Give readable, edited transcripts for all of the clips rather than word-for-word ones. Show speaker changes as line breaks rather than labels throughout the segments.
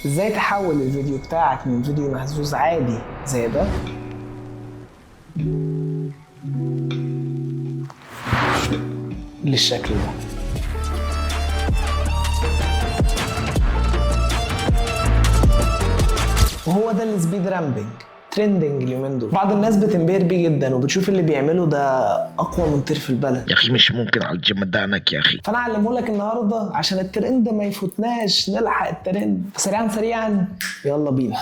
ازاي تحول الفيديو بتاعك من فيديو مهزوز عادي زي ده للشكل ده. وهو ده ال speed ramping، trending اليومين دول. بعض الناس بتنبهر بيه جدا وبتشوف اللي بيعمله ده اقوى مونتير في البلد.
يا اخي مش ممكن على جمدانك يا اخي.
فانا اعلمه لك النهارده عشان الترند ما يفوتناش، نلحق الترند سريعا سريعا. يلا بينا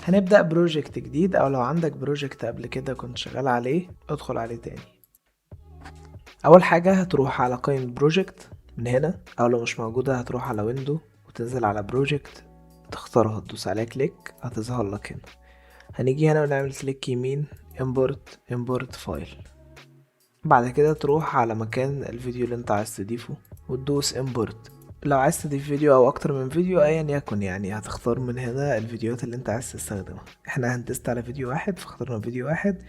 هنبدا project جديد، او لو عندك project قبل كده كنت شغال عليه ادخل عليه تاني. اول حاجة هتروح على قائمة project من هنا، او لو مش موجودة هتروح على window وتنزل على project، تختارها تدوس عليها click هتظهر لك هنا. هنيجي هنا ونعمل click يمين import import file. بعد كده تروح على مكان الفيديو اللي انت عايز تضيفه وتدوس import. لو عايز تضيف فيديو او اكتر من فيديو ايا يكن، هتختار من هنا الفيديوهات اللي انت عايز تستخدمها. احنا هن test على فيديو واحد فاخترنا فيديو واحد،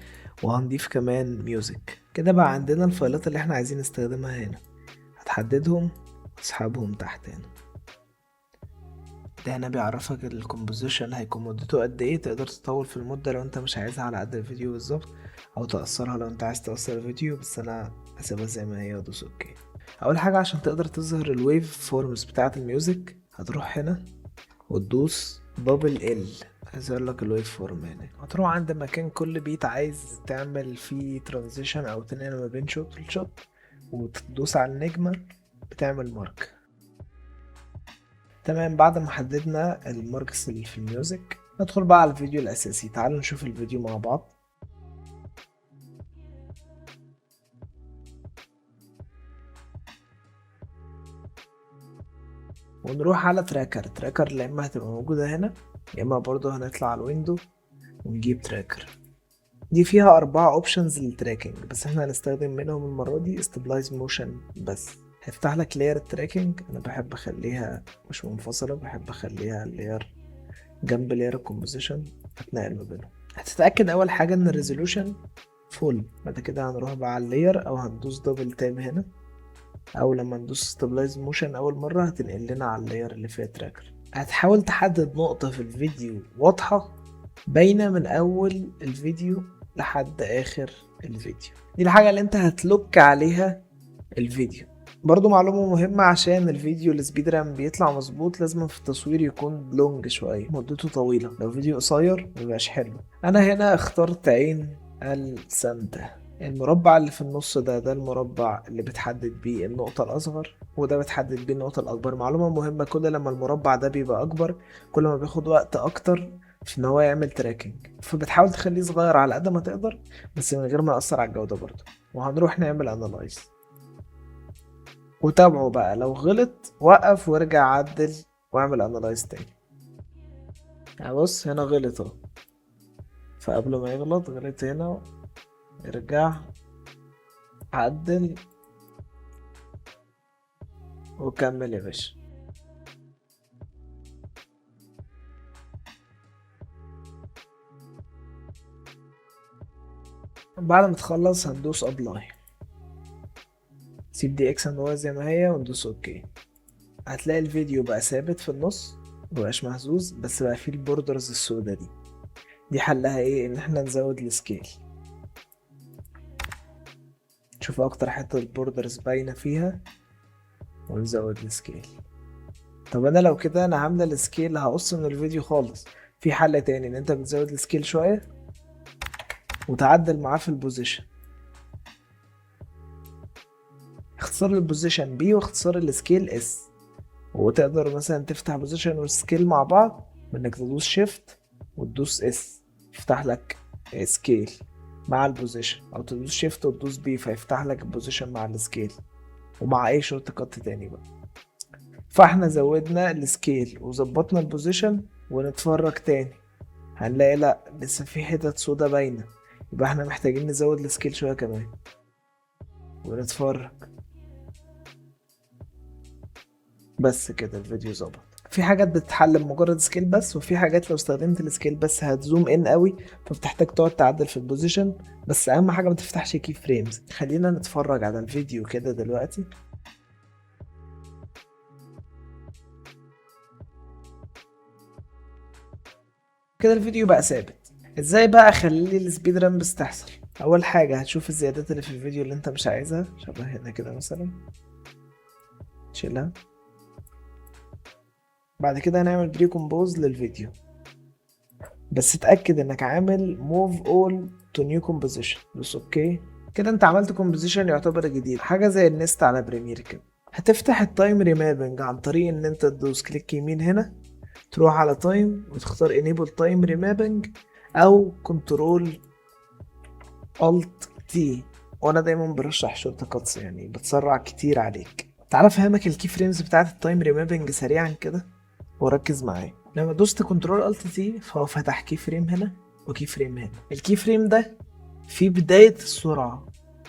وهنضيف كمان music. كده بقى عندنا الفايلات اللي احنا عايزين نستخدمها هنا، هتحددهم وتسحبهم تحت هنا. ده هنا بيعرفك ال composition هيكون مدته قد ايه، تقدر تطول في المدة لو انت مش عايزها على قد الفيديو بالظبط، او تقصرها لو انت عايز تقصر الفيديو، بس انا هسيبها زي ما هي وادوس okay. اول حاجة عشان تقدر تظهر ال waveforms بتاعة ال music هتروح هنا وتدوس double L، هيظهر لك ال waveform هنا. هتروح عند مكان كل beat عايز تعمل فيه transition او تنقل ما بين shot ل shot، وتدوس على النجمة بتعمل mark. تمام، بعد ما حددنا ال marks اللي في ال music ندخل بقى على الفيديو الأساسي. تعالوا نشوف الفيديو مع بعض. ونروح على tracker. tracker يا اما هتبقى موجودة هنا، يا اما برضه هنطلع على ال window ونجيب tracker. دي فيها 4 options لل tracking، بس احنا هنستخدم منهم المرة دي stabilize motion بس. هيفتح لك layer ال tracking. انا بحب اخليها مش منفصلة، بحب اخليها layer جنب layer ال composition، هتنقل ما بينهم. هتتأكد اول حاجة ان ال resolution full. بعد كده هنروح بقى على ال layer، او هندوس double tap هنا، او لما ندوس stabilize motion اول مرة هتنقل لنا على ال layer اللي فيها tracker. هتحاول تحدد نقطة في الفيديو واضحة باينة من اول الفيديو لحد اخر الفيديو، دي الحاجة اللي انت هت lock عليها الفيديو. برضو معلومة مهمة، عشان الفيديو ال speed ramp بيطلع مظبوط لازم في التصوير يكون long شوية، مدته طويلة. لو فيديو قصير ميبقاش حلو. انا هنا اخترت عين السانتا، المربع اللي في النص ده، ده المربع اللي بتحدد بيه النقطة الأصغر، وده بتحدد بيه النقطة الأكبر. معلومة مهمة، كل لما المربع ده بيبقى أكبر كل ما بياخد وقت أكتر في إن هو يعمل tracking، فبتحاول تخليه صغير على قد ما تقدر بس من غير ما يأثر على الجودة برضه. وهنروح نعمل analyze وتابعه بقى، لو غلط وقف وارجع عدل واعمل analyze تاني. بص هنا غلط اهو، فقبل ما يغلط غلط هنا، ارجع عدل وكمل يا باشا. بعد ما تخلص هندوس apply، سيب دي X and Y زي ما هي وندوس okay. هتلاقي الفيديو بقى ثابت في النص، مبقاش مهزوز، بس بقى فيه ال borders السوداء دي. دي حلها ايه؟ ان احنا نزود ال scale. شوف اكتر حتة ال borders باينة فيها ونزود ال scale. طب انا لو كده انا عاملة ال scale هقص من الفيديو خالص. في حل تاني، ان انت بتزود ال scale شوية وتعدل معاه في ال position. اختصار ال position P واختصار ال scale S، وتقدر مثلا تفتح position وال scale مع بعض بانك تدوس shift وتدوس S يفتح لك scale مع ال position، او تدوس shift وتدوس P فيفتح لك ال position مع ال scale ومع اي shortcut تاني بقى. فاحنا زودنا ال scale وظبطنا ال position، ونتفرج تاني هنلاقي لا لسه في حتت سودا باينة، يبقى احنا محتاجين نزود ال scale شوية كمان، ونتفرج. بس كده الفيديو ظبط. في حاجات بتتحل بمجرد scale بس، وفي حاجات لو استخدمت ال scale بس هت zoom in قوي، فبتحتاج تقعد تعدل في ال position. بس اهم حاجة ما تفتحش key frames. خلينا نتفرج على الفيديو كده دلوقتي. كده الفيديو بقى ثابت. ازاي بقى اخلي ال speed ramps تحصل؟ اول حاجة هتشوف الزيادات اللي في الفيديو اللي انت مش عايزها، شبه هنا كده مثلا، تشيلها. بعد كده هنعمل pre-compose للفيديو، بس اتأكد انك عامل move all to new composition، دوس okay. كده انت عملت composition يعتبر جديد، حاجة زي ال nest على Premiere كده. هتفتح ال time remapping عن طريق ان انت تدوس click يمين هنا، تروح على time وتختار enable time remapping او control alt T، وانا دايما برشح shortcuts يعني بتسرع كتير عليك. تعال افهمك ال key frames بتاعت ال time remapping سريعا كده وركز معايا. لما دوست control alt T فهو فتح key frame هنا و key frame هنا. ال key frame ده في بداية السرعة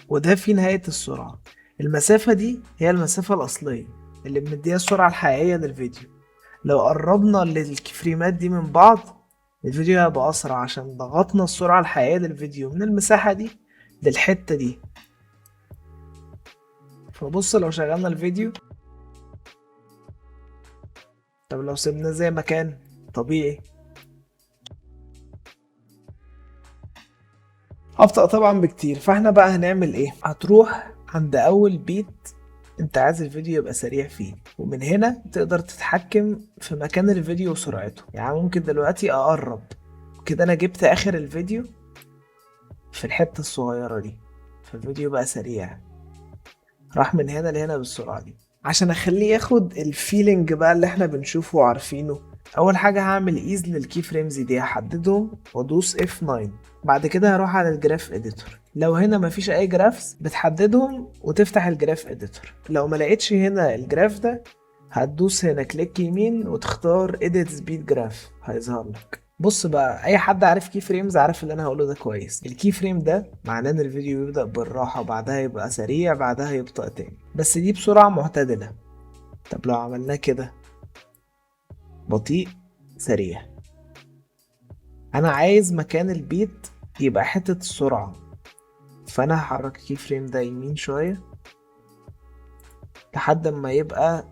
وده في نهاية السرعة. المسافة دي هي المسافة الأصلية اللي بنديها السرعة الحقيقية للفيديو. لو قربنا لل key frame ات دي من بعض الفيديو هيبقى أسرع، عشان ضغطنا السرعة الحقيقية للفيديو من المساحة دي للحتة دي. فبص لو شغلنا الفيديو، طب لو سيبناه زي ما كان طبيعي أبطأ طبعا بكتير. فاحنا بقى هنعمل ايه؟ هتروح عند أول beat انت عايز الفيديو يبقى سريع فيه، ومن هنا تقدر تتحكم في مكان الفيديو وسرعته. يعني ممكن دلوقتي اقرب كده، انا جبت اخر الفيديو في الحتة الصغيرة دي، فالفيديو بقى سريع، راح من هنا لهنا بالسرعة دي. عشان اخليه ياخد ال feeling بقى اللي احنا بنشوفه وعارفينه، اول حاجة هعمل ease لل key frames دي، هحددهم وادوس F9. بعد كده هروح على ال graph editor. لو هنا مفيش اي graphs بتحددهم وتفتح ال graph editor. لو ما لقيتش هنا ال graph ده هتدوس هنا click يمين وتختار edit speed graph، هيظهر لك. بص بقى، اي حد عارف key frames عارف اللي انا هقوله ده كويس. ال key frame ده معناه ان الفيديو بيبدأ بالراحة، بعدها يبقى سريع، بعدها يبطأ تاني، بس دي بسرعة معتدلة. طب لو عملناه كده بطيء سريع، انا عايز مكان ال beat يبقى حتة السرعة، فانا هحرك ال key frame ده يمين شوية لحد ما يبقى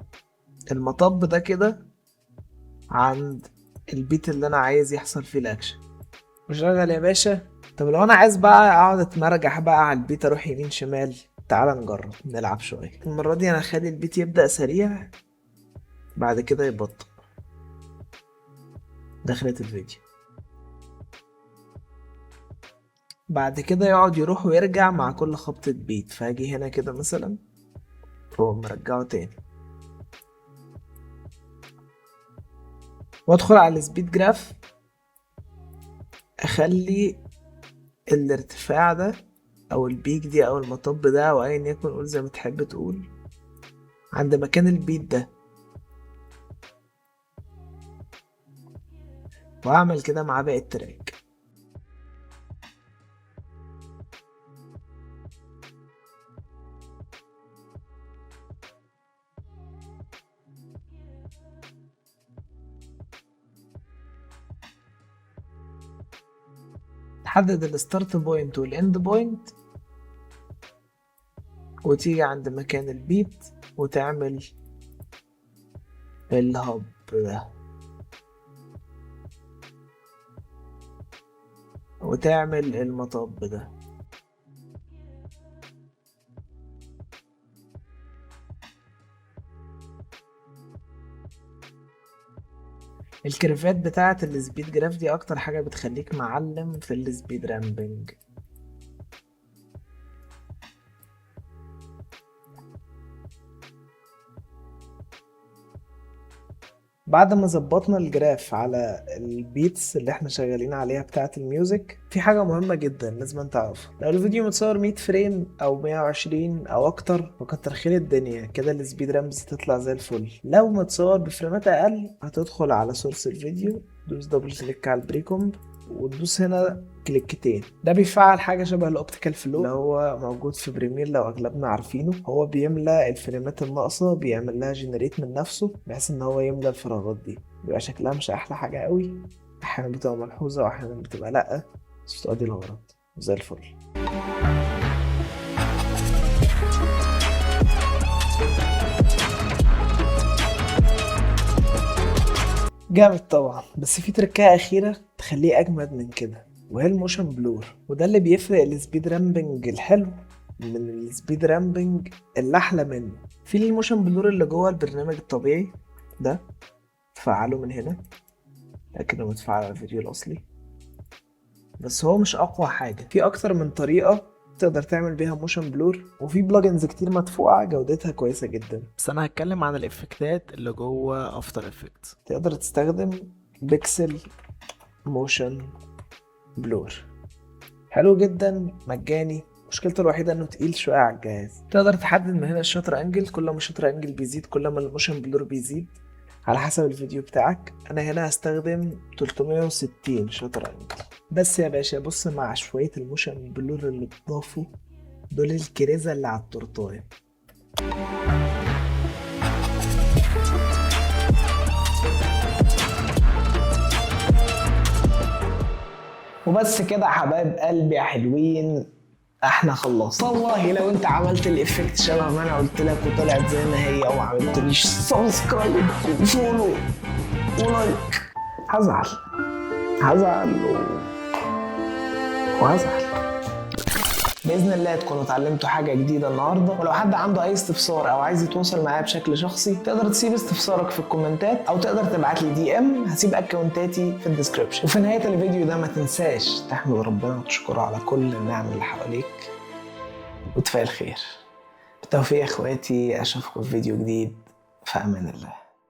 المطب ده كده عند ال beat اللي انا عايز يحصل فيه الاكشن. وشغل يا باشا. طب لو انا عايز بقى اقعد اتمرجح بقى على ال beat، اروح يمين شمال، تعال نجرب نلعب شوية. المرة دي انا هخلي ال beat يبدأ سريع بعد كده يبطأ. دخلت الفيديو، بعد كده يقعد يروح ويرجع مع كل خبطة beat. فاجي هنا كده مثلا واقوم مرجعه تاني، وادخل على ال speed graph، اخلي الارتفاع ده او ال peak دي او المطب ده او ايا يكن، قول زي ما تحب تقول، عند مكان ال beat ده، واعمل كده مع باقي ال track. تحدد ال start point وال end point، وتيجي عند مكان ال beat وتعمل ال hump ده، وتعمل المطب ده. ال curve ات بتاعة ال speed graph دي اكتر حاجة بتخليك معلم في ال speed ramping. بعد ما ظبطنا ال graph على ال beats اللي احنا شغالين عليها بتاعة ال music، في حاجة مهمة جدا لازم تعرفها. لو الفيديو متصور 100 frame او 120 او اكتر فكتر خير الدنيا، كده ال speed ramps تطلع زي الفل. لو متصور ب frame ات اقل هتدخل على source الفيديو، دوس double click على ال pre-comp وتدوس هنا كليكتين. ده بيفعل حاجة شبه ال optical flow اللي هو موجود في Premiere لو اغلبنا عارفينه. هو بيملى ال frame ات الناقصة، بيعمل لها generate من نفسه بحيث ان هو يملى الفراغات دي. بيبقى شكلها مش احلى حاجة قوي، احيانا بتبقى ملحوظة واحيانا بتبقى لا، بس بتقضي الغرض زي الفل. جامد طبعا، بس في تركاية أخيرة تخليه أجمد من كده، وهي ال motion blur. وده اللي بيفرق ال speed ramping الحلو من ال speed ramping اللي أحلى منه. في ال motion blur اللي جوه البرنامج الطبيعي ده، تفعله من هنا لكنه متفعل على الفيديو الأصلي، بس هو مش أقوى حاجة. في أكتر من طريقة تقدر تعمل بيها motion blur، وفي plugins كتير مدفوعة جودتها كويسة جدا، بس أنا هتكلم عن ال effectات اللي جوه After Effects. تقدر تستخدم Pixel Motion Blur، حلو جدا، مجاني. مشكلته الوحيدة انه تقيل شوية على الجهاز. تقدر تحدد من هنا ال shutter angle، كل ما ال shutter angle بيزيد كل ما ال motion blur بيزيد على حسب الفيديو بتاعك. انا هنا هستخدم 360 shutter angle بس يا باشا. بص مع شوية ال motion blur اللي اتضافوا دول، الكريزة اللي على التورتاية. وبس كده يا حبايب قلبي يا حلوين، احنا خلصنا. والله لو انت عملت ال effect شبه ما انا قلت لك وطلعت زي ما هي وما عملتليش subscribe و follow و like، هزعل، هزعل وهزعل. باذن الله تكونوا اتعلمتوا حاجة جديدة النهارده. ولو حد عنده اي استفسار او عايز يتواصل معايا بشكل شخصي، تقدر تسيب استفسارك في الكومنتات او تقدر تبعت لي DM. هسيب accountاتي في ال description. وفي نهاية الفيديو ده ما تنساش تحمد ربنا وتشكره على كل النعم اللي حواليك، وتفائل خير. بالتوفيق يا اخواتي، اشوفكم في فيديو جديد، في امان الله.